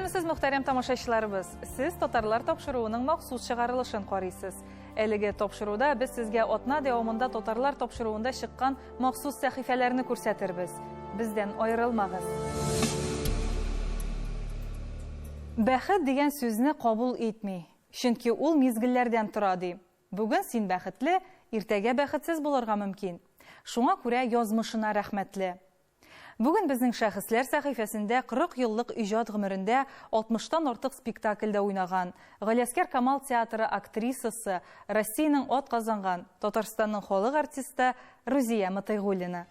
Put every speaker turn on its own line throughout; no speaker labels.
Исәнмесез, мөхтәрәм тамашачыларыбыз! Сез Татарлар тапшыруының махсус чыгарылышын карыйсыз. Әлеге тапшыруда без сезгә атна дәвамында Татарлар тапшыруында чыккан махсус сәхифәләрне күрсәтербез. Бездән аерылмагыз. Бәхет дигән сүзне кабул итми. Чөнки ул мизгелләрдән тора, ди. Бүген син бәхетле, иртәгә бәхетсез булырга мөмкин. Шуңа күрә язмышына рәхмәтле. Бүген безнең Шәхесләр сәхифәсендә 40 еллык иҗат гомерендә 60 тан артык спектакльдә уйнаган, Галиәсгар Камал театры актрисасы, Россиянең атказанган, Татарстанның халык артисты Рузия Мотыйгуллина.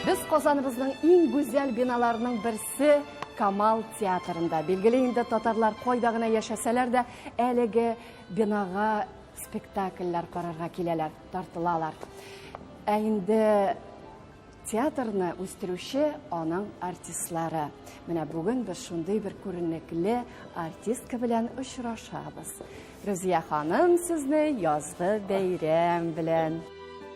Без Казаныбызның иң гүзәл биналарының берсе Камал театрында. Билгеле инде татарлар кайда гына яшәсәләр дә, әлеге бинага спектакльләр карарга киләләр, тартылалар. Ә инде Театрны үстерүче аның артистлары. Менә бүген без шундый бер күренекле артистка белән очрашабыз. Рузия ханым, сезне язгы бәйрәм белән!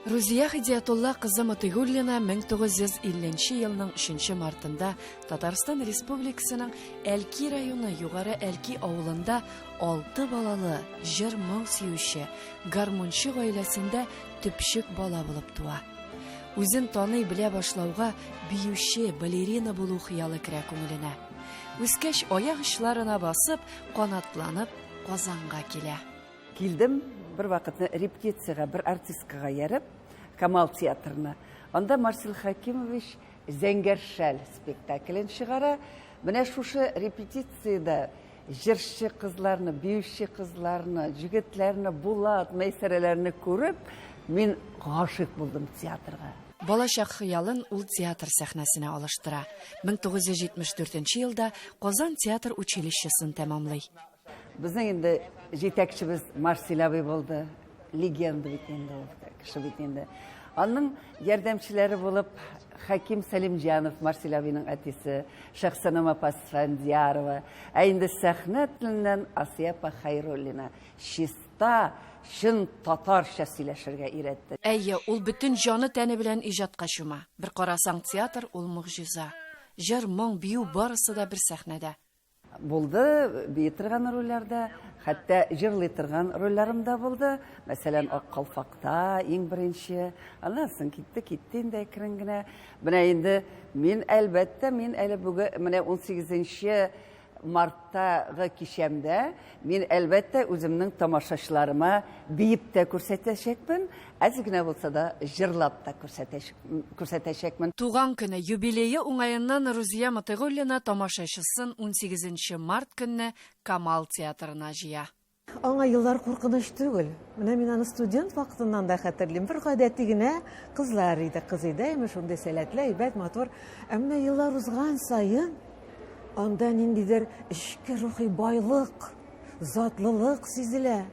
Рузия Хидиятулла кызы Мотыйгуллина 1950 нче елның 3 мартында Татарстан Республикасының Әлки районы Югары Әлки авылында алты балалы, җыр-моң сөюче, гармунчы гаиләсендә төпчек бала булып туа. Үзен таный белә башлауга биюче, балерина булу хыялы керә күңеленә. Үскәч, аяк очларына басып, канатланып Казанга килә.
Килдем бер вакытны репетициягә бер артисткага ияреп, Камал театрына. Анда Марсель Хәкимович Зәңгәр шәл спектаклен чыгара. Менә шушы репетициядә җырчы кызларны, биюче кызларны, җегетләрне, Булат, Мәйсәрәләрне күреп, мин гашыйк булдым театрга.
Балачак хыялын ул театр сәхнәсенә алыштыра. 1974 елда Казан театр училищесын тәмамлый.
Безнең инде җитәкчебез Марсель абый булды. Легенда бит инде ул кеше бит инде. Аның ярдәмчеләре булып Хәким Сәлимҗанов, Марсель абыйның әтисе, Шәхсәнам апа Сфандиярова, ә инде сәхнә теленнән Асия апа Хәйруллина чиста, чын татарча сөйләшергә өйрәтте.
Әйе, ул бөтен җаны-тәне белән иҗатка чума. Бер карасаң, театр ул могҗиза. Җыр, моң, бию барысы да бер сәхнәдә.
Булды, бии торган рольләрдә, хәтта җырлый торган рольләрем дә булды. Мәсәлән, Ак калфакта иң беренче. Аннан соң китте, китте инде әкрен генә. Менә инде мин, әлбәттә, мин әле бүген, менә 18 марттагы кичәмдә мин, әлбәттә, үземнең тамашачыларыма биеп тә күрсәтәчәкмен, әз генә булса да җырлап та күрсәтәчәкмен.
Туган көне, юбилее уңаеннан Рузия Мотыйгуллина тамашачысын унсигезенче март көнне Камал театрына җыя.
Аңа еллар куркыныч түгел. Менә мин аны студент вакытыннан да хәтерлим. Бер гадәти генә кызлар иде, кыз иде, әйме, шундый сәләтле, әйбәт, матур. Ә менә еллар узган саен анда ниндидер эчке рухи байлык, затлылык сизелә.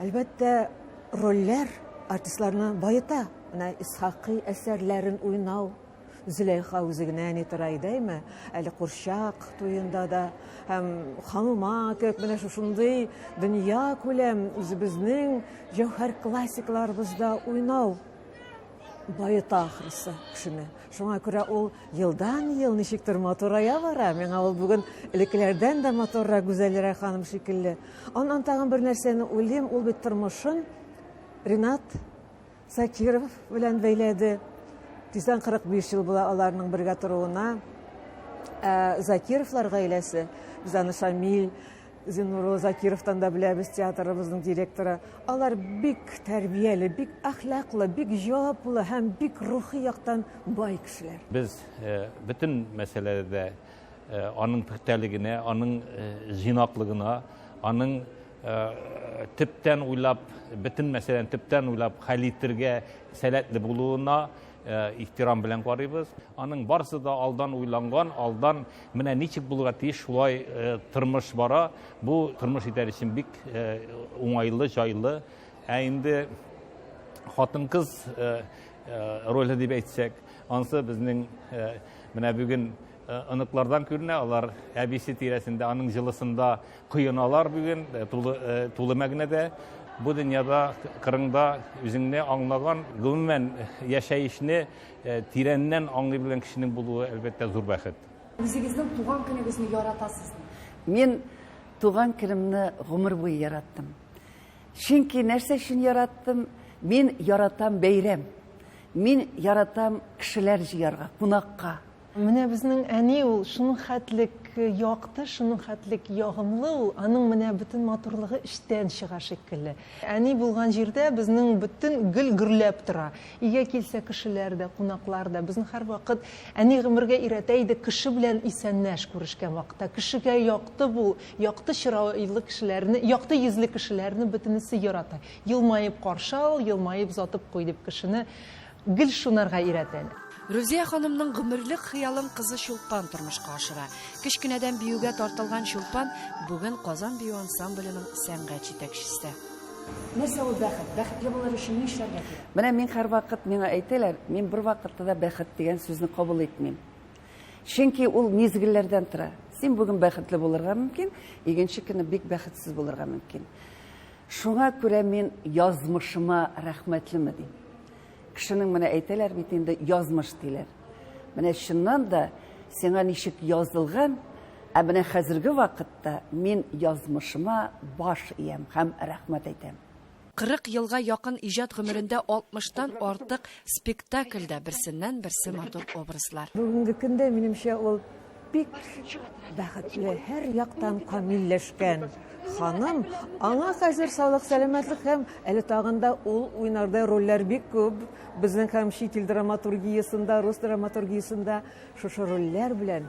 Әлбәттә, рольләр артистларны баета. Менә Исхакый әсәрләрен уйнау, Зөләйха үзе генә ни тора иде, әйме? Әле курчак туенда да һәм Ханума кебек менә шушындый дөнья күләм үзебезнең җәүһәр классикларыбызда уйнау баета ахрысы кешене. Шуңа күрә ул елдан-ел ничектер матурая бара. Миңа ул бүген элеккеләрдән дә матуррак, гүзәлрәк ханым шикелле. Аннан тагын бер нәрсәне уйлыйм, ул бит тормышын Ринат Закиров белән бәйләде. Тиздән 45 ел була аларның бергә торуына. Ә Закировлар гаиләсе, без аны Шамил Зиннур улы Закировтан да беләбез, театрыбызның директоры. Алар бик тәрбияле, бик әхлаклы, бик җаваплы һәм бик рухи яктан бай кешеләр.
Без э, бөтен мәсьәләдә дә э, аның пөхтәлегенә, аның э, җыйнаклыгына, аның төптән уйлап, бөтен мәсьәләне төптән уйлап хәл итергә сәләтле булуына ихтирам белән карыйбыз. Аның барысы да алдан уйланган, алдан менә ничек булырга тиеш, шулай тормыш бара. Бу тормыш итәр өчен бик уңайлы, җайлы. Ә инде хатын-кыз роле дип әйтсәк, ансы безнең менә бүген оныклардан күренә, алар әбисе тирәсендә, аның җылысында коеналар бүген, тулы, тулы мәгънәдә. Бу дөньяда кырыңда үзеңне аңлаган, гомумән яшәешне тирәннән аңлый белгән кешенең булуы, әлбәттә, зур бәхет.
Үзегезнең туган көнегезне яратасызмы?
Мин туган көнемне гомер буе яраттым. Чөнки нәрсә өчен яраттым? Мин яратам бәйрәм. Мин яратам кешеләр җыярга, кунакка.
Менә безнең әни ул шуның хәтлек якты, шуның хәтлек ягымлы ул, аның менә бөтен матурлыгы эчтән чыга шикелле. Әни булган җирдә безнең бөтен гөл гөрләп тора. Өйгә килсә кешеләр дә, кунаклар да, безне һәрвакыт әни гомергә өйрәтә иде, кеше белән исәнләш күрешкән вакытта, кешегә якты бул, якты чырайлы кешеләрне, якты йөзле кешеләрне бөтенесе ярата. Елмаеп каршы ал, елмаеп озатып куй дип кешене гел шунарга өйрәтә.
Рүзия ханымның гомерлек хыялын кызы Чулпан тормышка ашыра. Кечкенәдән биюгә тартылган Чулпан бүген Казан бию ансамбленең сәнгать җитәкчесе.
Нәрсә ул бәхет? Бәхетле булыр өчен ни эшләргә кирәк?
Менә мин һәрвакыт миңа әйтәләр, мин бервакытта да бәхет дигән сүзне кабул итмим. Чөнки ул мизгелләрдән тора. Син бүген бәхетле булырга мөмкин, икенче көнне бик бәхетсез булырга мөмкин. Шуңа күрә мин язмышыма рәхмәтлеме дим. Кешенең менә әйтәләр бит инде язмыш диләр. Менә чыннан да сиңа ничек язылган, ә менә хәзерге вакытта мин язмышыма баш иям һәм рәхмәт әйтәм.
40 елга якын иҗат гомерендә 60-тан артык спектакльдә берсеннән-берсе матур образлар.
Бүгенге көндә, минемчә, ул бик бәхетле, һәр яктан камилләшкән ханым. Аңа хәзер саулык, сәламәтлек һәм әле тагын да ул уйнардай рольләр бик күп. Безнең һәм чит ил драматургиясендә, рус драматургиясендә шушы рольләр белән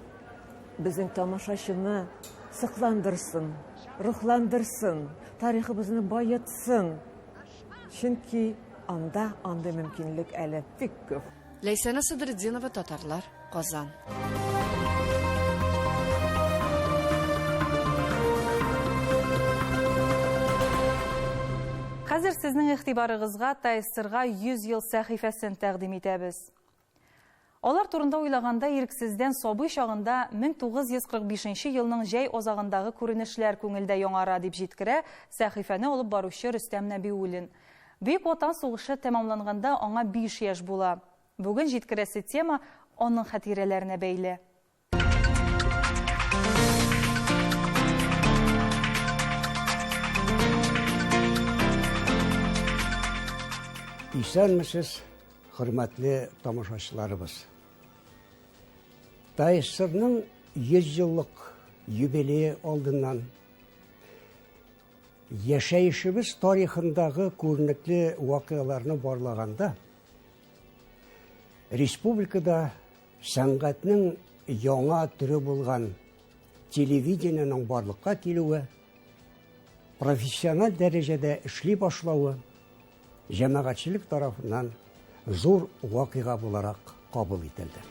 безнең тамашачыны сокландырсын, рухландырсын, тарихыбызны баетсын. Чөнки анда андый мөмкинлек әле бик күп.
Ләйсәнә Садретдинова, Татарлар, Казан.
Хәзер сезнең игътибарыгызга ТАССРга 100 ел сәхифәсен тәкъдим итәбез. Алар турында уйлаганда ирексездән сабый чагында 1945 елның җәй азагындагы күренешләр күңелдә яңара, дип җиткерә сәхифәне алып баручы Рөстәм Нәбиуллин. Бөек Ватан сугышы тәмамланганда аңа 5 яшь була. Бүген җиткерәсе тема аның хатирәләренә бәйле.
Исәнмесез, хөрмәтле тамашачыларыбыз. ТАССРның 100 еллык юбилее алдыннан яшәешебез тарихындагы күренекле вакыйгаларны барлаганда, республикада сәнгатьнең яңа төре булган телевидениенең барлыкка килүе, профессиональ дәрәҗәдә эшли башлавы җәмәгатьчелек тарафыннан зур вакыйга буларак кабул ителде.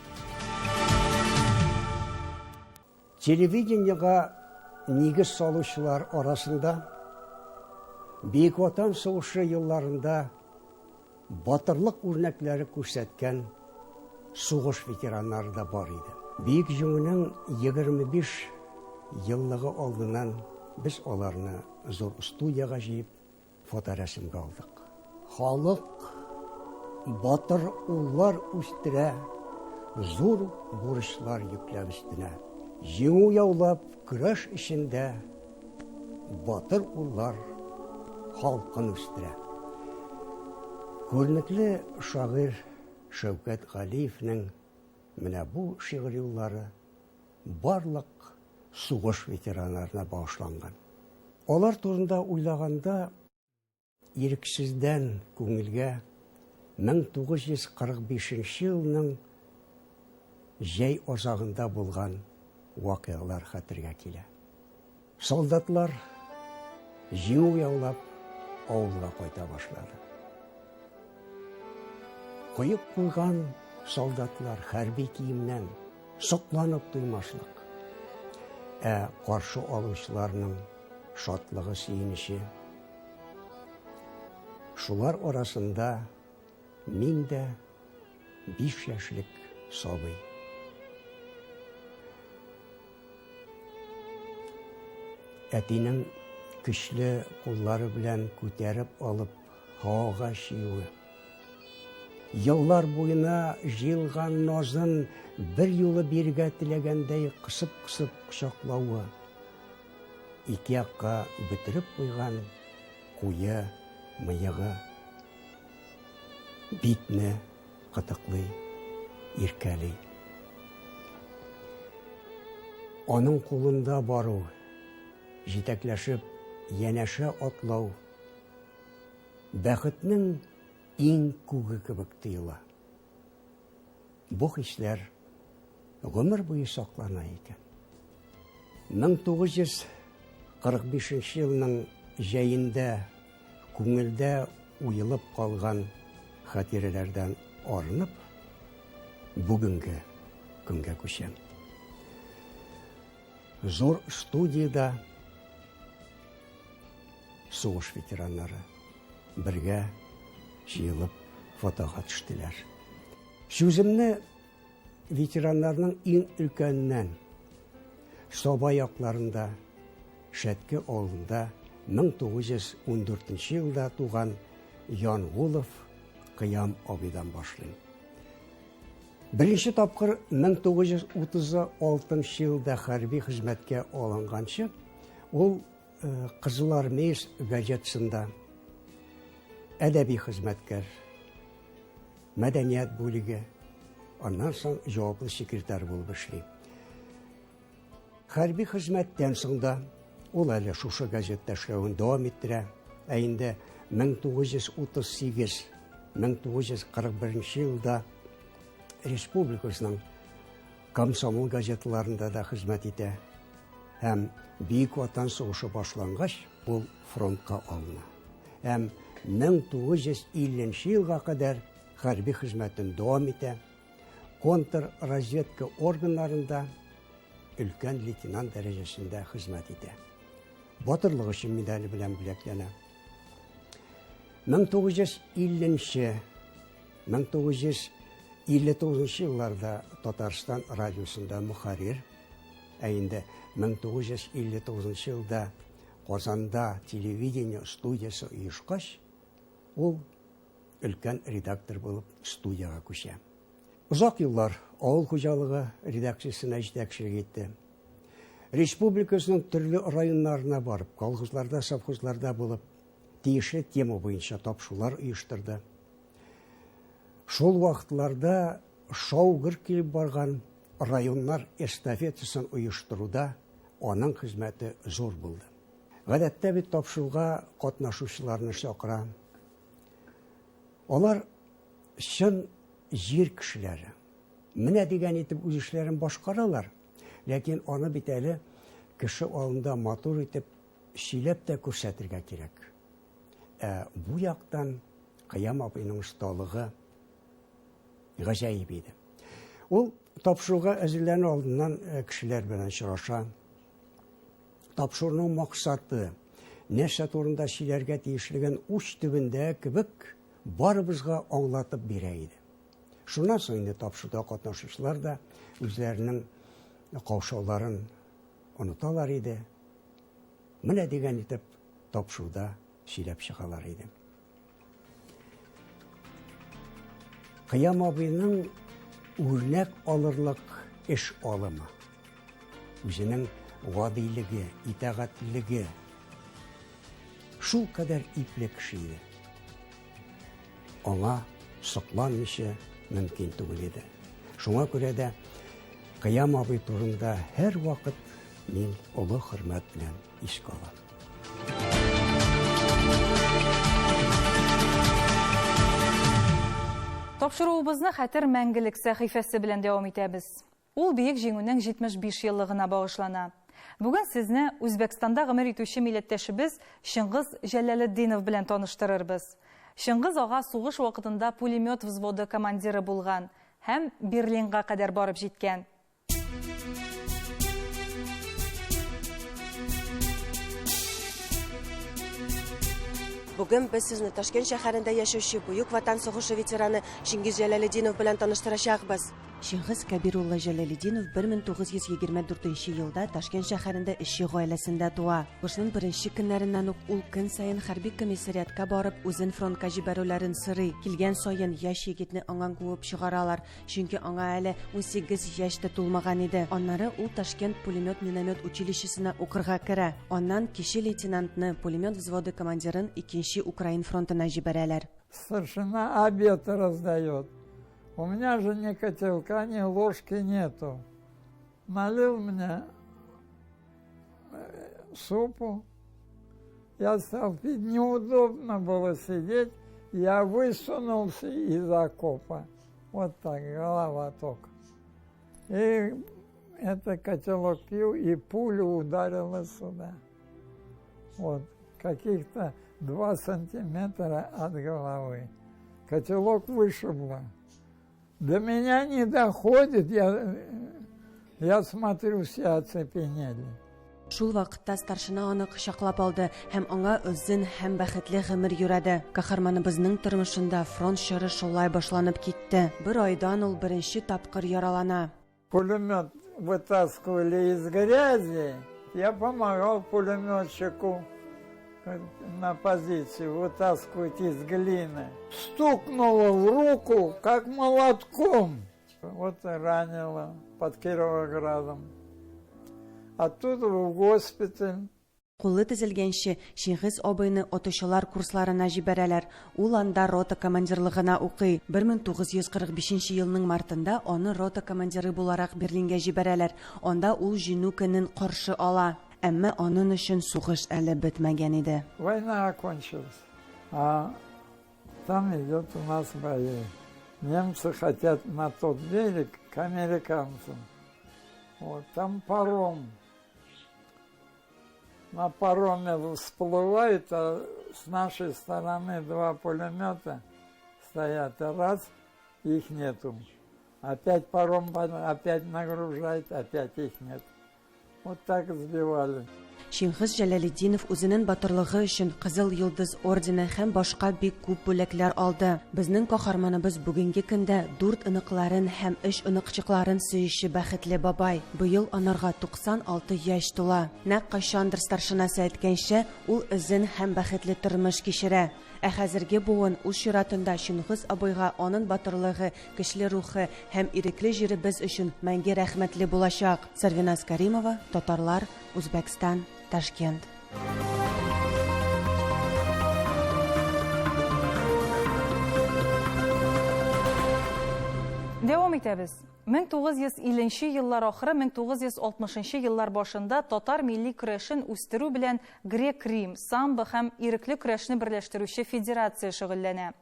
Телевидениега нигез салучылар арасында Бөек Ватан сугышы елларында батырлык үрнәкләре күрсәткән сугыш ветераннары да бар иде. Бөек Җиңүнең 25 еллыгы алдыннан без аларны зур студиягә җыеп фоторәсемгә алдык. Халык батыр уллар үстерә, зур бурычлар йөкләп өстенә. Җиңү яулап, көрәш эчендә батыр уллар халкын үстерә. Күренекле шагыйрь Шәүкәт Галиевнең менә бу шигырь юллары барлык сугыш ветераннарына багышланган. Алар турында уйлаганда ирексездән күңелгә 1945 елның җәй азагында булган вакыйгалар хәтергә килә. Солдатлар җиңү яулап авылга кайта башлады. Коеп куйган солдатлар хәрби киемнән, сокланып туймаслык. Ә каршы алучыларның шатлыгы, сөенече. Шулар арасында мин дә 5 яшьлек сабый. Әтинең көчле куллары белән күтәреп алып һавага чөюе. Еллар буена җыелган назын бер юлы бирергә теләгәндәй кысып-кысып кочаклавы. Ике якка бөтереп куйган куе мыегы битне кытыклый, иркәли. Аның кулында бару, җитәкләшеп янәшә атлау бәхетнең иң күге кебек тоела. Бу хисләр гомер буе саклана икән. 1945 елның җәендә күңелдә уелып калган хатирәләрдән арынып, бүгенге көнгә күчәм. Зур студиядә сугыш ветераннары бергә җыелып фотога төштеләр. Сүземне ветераннарның иң өлкәненнән, Саба якларында, Шәтке авылында 1914 елда туган Янгулов Кыям абыйдан башлыйм. Беренче тапкыр 1936 елда хәрби хезмәткә алынганчы, ул Кызыл Армеец газетасында әдәби хезмәткәр, мәдәният бүлеге, аннан соң җаваплы секретарь булып эшли. Хәрби хезмәттән соң да ул әле шушы газетта эшләвен дәвам иттерә. Ә инде 1938-1941 елда республикасының комсомол газеталарында да хезмәт итә. Һәм Бөек Ватан сугышы башлангач, ул фронтка алына. Һәм 1950 елга кадәр хәрби хезмәтен дәвам итә. Контрразведка органнарында өлкән лейтенант дәрәҗәсендә хезмәт итә. Батырлык өчен медале белән бүләкләнә. 1950 1959 елларда Татарстан радиосында мөхәррир, ә инде 1959 елда Казанда телевидение студиясе оешкач, ул өлкән редактор булып студиягә күчә. Озак еллар авыл хуҗалыгы редакциясенә җитәкчелек итте. Республикасының төрле районнарына барып, колхозларда, совхозларда булып, тиешле тема буенча тапшырулар оештырды. Шул вакытларда шау-гөр килеп барган районнар эстафетасын оештыруда аның хезмәте зур булды. Гадәттә бит тапшыруга катнашучыларны чакыра. Алар чын җир кешеләре. Менә дигән итеп үз эшләрен башкаралар, ләкин аны бит әле кеше алдында матур итеп сөйләп тә күрсәтергә кирәк. Ә бу яктан Кыям абыйның осталыгы гаҗәеп иде. Ул тапшыруга әзерләнү алдыннан э, кешеләр белән очраша. Тапшыруның максаты, нәрсә турында сөйләргә тиешлеген уч төбендә кебек барыбызга аңлатып бирә иде. Шуннан соң инде тапшыруда катнашучылар да үзләренең каушауларын оныталар иде. Менә дигән итеп тапшыруда сөйләп чыгалар иде. Кыям абыйның үрнәк алырлык эш алымы, үзенең гадилеге, итагатьлеге, шул кадәр ипле кеше иде. Аңа сокланмыйча мөмкин түгел иде. Шуңа күрә дә Кыям абый турында һәрвакыт мин олы хөрмәт белән искә алам.
Тапшыруыбызны Хәтер мәңгелек сәхифәсе белән дәвам итәбез. Ул Бөек Җиңүнең 75 еллыгына багышлана. Бүген сезне Үзбәкстанда гомер итүче милләттәшебез Чыңгыз Җәләлетдинов белән таныштырырбыз. Чыңгыз ага сугыш вакытында пулемет взводы командиры булган. һәм Берлинга кадәр барып җиткән.
Бүген без сезне Ташкент шәһәрендә яшәүче Бөек Ватан сугышы ветераны Чингиз Җәләлетдинов белән таныштырачакбыз. Чингиз Кәбир улы Җәләлетдинов 1924 елда Ташкент шәһәрендә эшче гаиләсендә туа. Сугышның беренче көннәреннән үк ул көн саен хәрби комиссариатка барып, үзен фронтка җибәрүләрен сорый. Килгән саен яшь егетне аңан куып чыгаралар. Чөнки аңа әле 18 яшь тә тулмаган иде. Аннары ул Ташкент пулемет-миномет училищесына укырга керә. Аннан кече лейтенантны, пулемет взводы командирын Икенче Украин фронтына җибәрәләр.
Старшина обед раздает. У меня же ни котелка, ни ложки нету. Налил мне супу. Я стал пить. Неудобно было сидеть. Я высунулся из окопа. Вот так, голова только. И это котелок пил, и пулю ударила сюда. Вот, каких-то 2 сантиметра от головы. Котелок вышибло. До меня не доходит, я смотрю, все оцепенели.
Шул вакытта старшина аны кочаклап алды һәм аңа озын һәм бәхетле гомер юрады. Каһарманыбызның тормышында фронт чоры шулай башланып китте. Бер айдан ул беренче тапкыр яралана.
Пулемет вытаскивали из грязи. Я помогал пулеметчику на позицию вытаскивать из глины. Стукнуло в руку, как молотком. Вот ранило под Кировоградом. Оттуда в госпиталь.
Кулы төзелгәнче Чингиз абыйны отучылар курсларына җибәрәләр. Ул анда рота командирлыгына укый. 1945 елның мартында аны рота командиры буларак Берлинга җибәрәләр. Анда ул җиңү көнен каршы ала. Әмма аның өчен сугыш әле бетмәгән иде.
Война окончилась. А там идет у нас бои. Немцы хотят на тот берег к американцам. Вот там паром. На пароме всплывает, а с нашей стороны 2 пулемета стоят. Раз, их нету. Опять паром, опять нагружает, опять их нет. Вот так сбивали.
Чингиз Җәләлетдинов үзенең батырлыгы өчен Кызыл Йолдыз ордены һәм башка бик күп бүләкләр алды. Безнең каһарманыбыз бүгенге көндә 4 оныкларын һәм 3 оныкчыкларын сөюче бәхетле бабай. Быел анарга 96 яшь тула. Нәкъ кайчандыр старшинасы әйткәнчә, ул озын һәм бәхетле тормыш кичерә. Ә хәзерге буын үз чиратында Чингиз абыйга аның батырлыгы, көчле рухы һәм ирекле җиребез өчен мәңге рәхмәтле булачак. Сәрвиназ Каримова, Татарлар, Үзбәкстан, Ташкент.
Дәвам итәбез. 1950 еллар ахыры 1960 еллар башында татар милли көрәшен үстерү белән грек-рим, самбо һәм ирекле көрәшне берләштерүче федерация шөгыльләнә.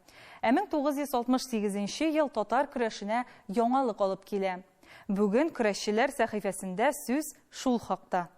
Ә 1968 ел татар көрәшенә яңалык алып килә. Бүген көрәшчеләр сәхифәсендә сүз шул хакта.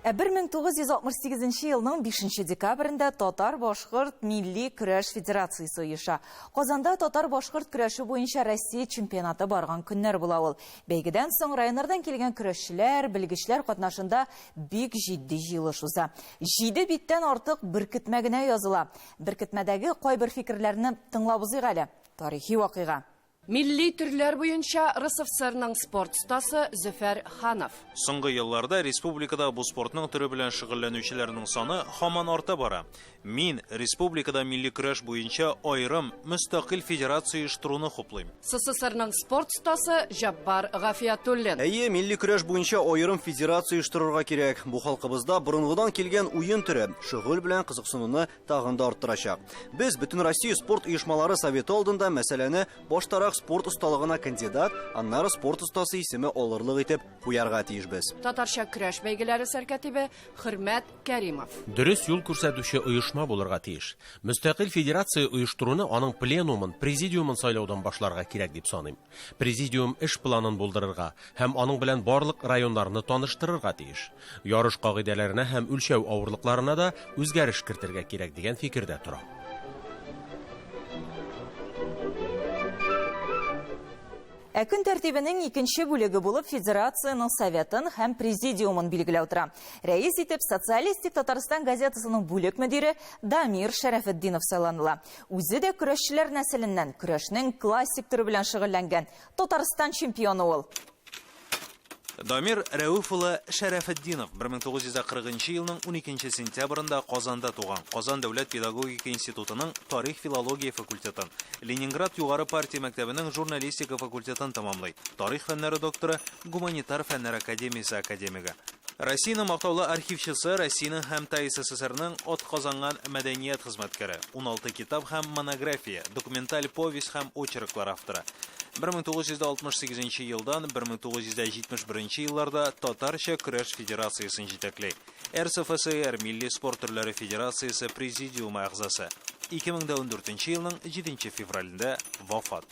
Ә 1968 елның 5 декабрендә Татар-Башкорт милли көрәш федерациясе оеша. Казанда Татар-Башкорт көрәше буенча Россия чемпионаты барган көннәр була ул. Бәйгедән соң районнардан килгән көрәшчеләр, белгечләр катнашында бик җитди җыелыш уза. 7 биттән артык беркетмә генә языла. Беркетмәдәге кайбер фикерләрне тыңлап узыйк әле. Тарихи вакыйга.
Милли төрләр буенча РСФСРның спорт остасы Зөфәр Ханов.
Соңгы елларда республикада бу спортның төре белән шөгыльләнүчеләрнең саны һаман арта бара. Мин республикада милли көрәш буенча аерым мөстәкыйль федерация оештыруны хуплыйм.
СССРның спорт остасы Җаббар Гафиятуллин.
Әйе, милли көрәш буенча аерым федерация оештырырга кирәк. Бу халкыбызда борынгыдан килгән уен төре, шөгыль белән кызыксынуны тагын да арттырачак. Без Бөтен Россия спорт оешмалары советы алдында мәсьәләне баштарак Баштарак спорт осталыгына кандидат, аннары спорт остасы исеме алырлык итеп куярга тиешбез.
Татарча көрәш бәйгеләре сәркәтибе Хөрмәт Кәримов.
Дөрес юл күрсәтүче оешма булырга тиеш. Мөстәкыйль федерация оештыруны аның пленумын, президиумын сайлаудан башларга кирәк дип саныйм. Президиум эш планын булдырырга һәм аның белән барлык районнарны таныштырырга тиеш. Ярыш кагыйдәләренә һәм үлчәү авырлыкларына да үзгәреш кертергә кирәк дигән фикердә торам.
Ә көн тәртибенең икенче бүлеге булып Федерациянең Советын һәм Президиумын билгеләү тора. Рәис итеп Социалистик Татарстан газетасының бүлек мөдире Дамир Шәрәфетдинов сайланыла. Үзе дә көрәшчеләр нәселеннән, көрәшнең классик төре белән шөгыльләнгән Татарстан чемпионы ул.
Дамир Рәүф улы Шәрәфетдинов 1940 елның 12 сентябрендә Казанда туган. Казан дәүләт педагогика институтының тарих-филология факультетын, Ленинград югары партия мәктәбенең журналистика факультетын тәмамлый. Тарих фәннәре докторы, гуманитар фәннәр академиясе академигы. Россиянең мактаулы архивчысы, Россиянең һәм ТАССРның атказанган мәдәният хезмәткәре, 16 китап һәм монография, документаль повесть һәм очерклар авторы. 1968 елдан 1971 елларда Татарча көрәш федерациясен җитәкли. РСФСР Милли спорт төрләре федерациясе президиумы әгъзасы. 2014 елның 7 февралендә вафат.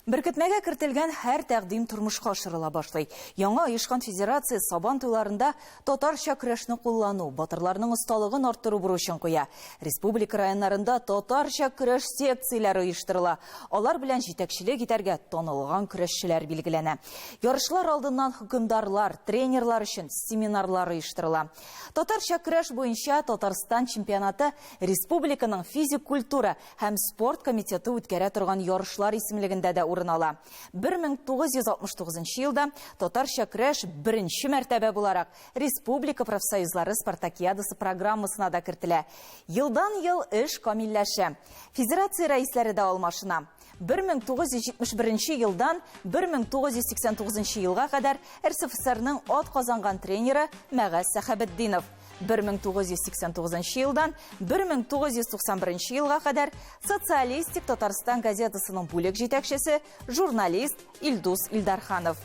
Беркетмәгә кертелгән һәр тәкъдим тормышка ашырыла башлый. Яңа оешкан федерация Сабан туйларында татарча көрәшне куллану, батырларның осталыгын арттыру бурычын куя. Республика районнарында татарча көрәш секцияләре оештырыла. Алар белән җитәкчелек итәргә танылган көрәшчеләр билгеләнә. Ярышлар алдыннан хөкемдарлар, тренерлар өчен семинарлар оештырыла. Татарча көрәш буенча Татарстан чемпионаты республиканың физик культура һәм спорт комитеты үткәрә торган ярышлар исемлегендә дә урын ала. 1969 елда татарча көрәш беренче мәртәбә буларак Республика профсоюзлары спартакиадасы программасына да кертелә. Елдан-ел эш камилләшә. Федерация рәисләре дә алмашына. 1971 елдан 1989 елга кадәр РСФСРның атказанган тренеры Мәгаз Сәхәбетдинов. 1989 елдан 1991 елга кадәр Социалистик Татарстан газетасының бүлек җитәкчесе, журналист Илдус Илдарханов.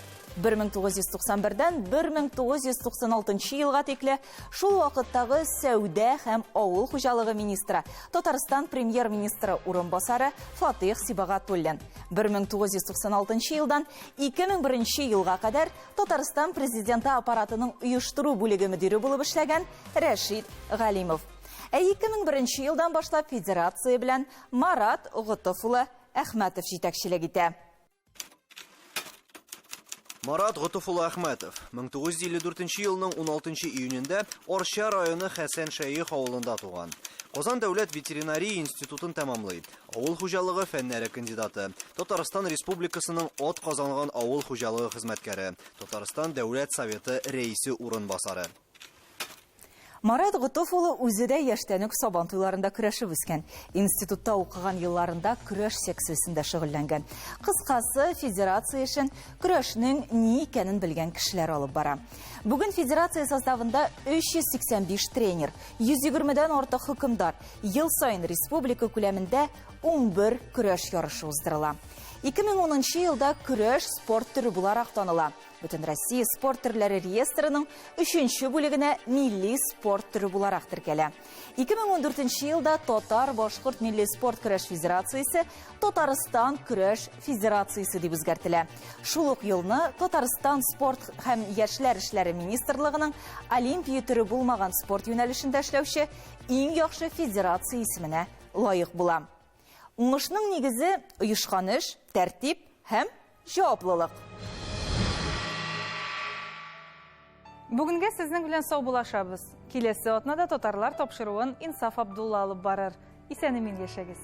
1991-дән 1996 елга тикле шул вакыттагы сәүдә һәм авыл хуҗалыгы министры, Татарстан премьер-министры урынбасары Фатих Сибагатуллин. 1996 елдан 2001 елга кадәр Татарстан президенты аппаратының оештыру бүлеге мөдире булып эшләгән Рәшит Галимов. Ә 2001 елдан башлап федерация белән Марат Готыф улы Әхмәтов җитәкчелек итә.
Марат Готыф улы Әхмәтов 1954 елның 16 июнендә Арча районы Хәсән Шәех авылында туган. Казан дәүләт ветеринария институтын тәмамлый. Авыл хуҗалыгы фәннәре кандидаты, Татарстан Республикасының атказанган авыл хуҗалыгы хезмәткәре, Татарстан Дәүләт Советы рәисе урынбасары.
Марат Готыф улы үзе дә яшьтән үк Сабан туйларында көрәшеп үскән. Институтта укыган елларында көрәш секциясендә шөгыльләнгән. Кыскасы, федерация эшен көрәшнең ни икәнен белгән кешеләр алып бара. Бүген федерация составында 385 тренер, 120-дән артык хөкемдар. Ел саен республика күләмендә 11 көрәш ярышы уздырыла. 2010 елда көрәш спорт төре буларак таныла. Бөтенроссия спорт төрләре реестрының 3 бүлегенә милли спорт төре буларак теркәлә. 2014 елда Татар-Башкорт милли спорт көрәш федерациясе Татарстан көрәш федерациясе дип үзгәртелә. Шул ук елны Татарстан спорт һәм яшьләр эшләре министрлыгының Олимпия төре булмаган спорт юнәлешендә эшләүче иң яхшы федерация исеменә лаек була. Уңышның нигезе оешкан эш, тәртип һәм җаваплылык.
Бүгенгә сезнең белән саубуллашабыз. Киләсе атнада татарлар тапшыруын Инсаф Абдулла алып барыр. Исән-имин яшәгез.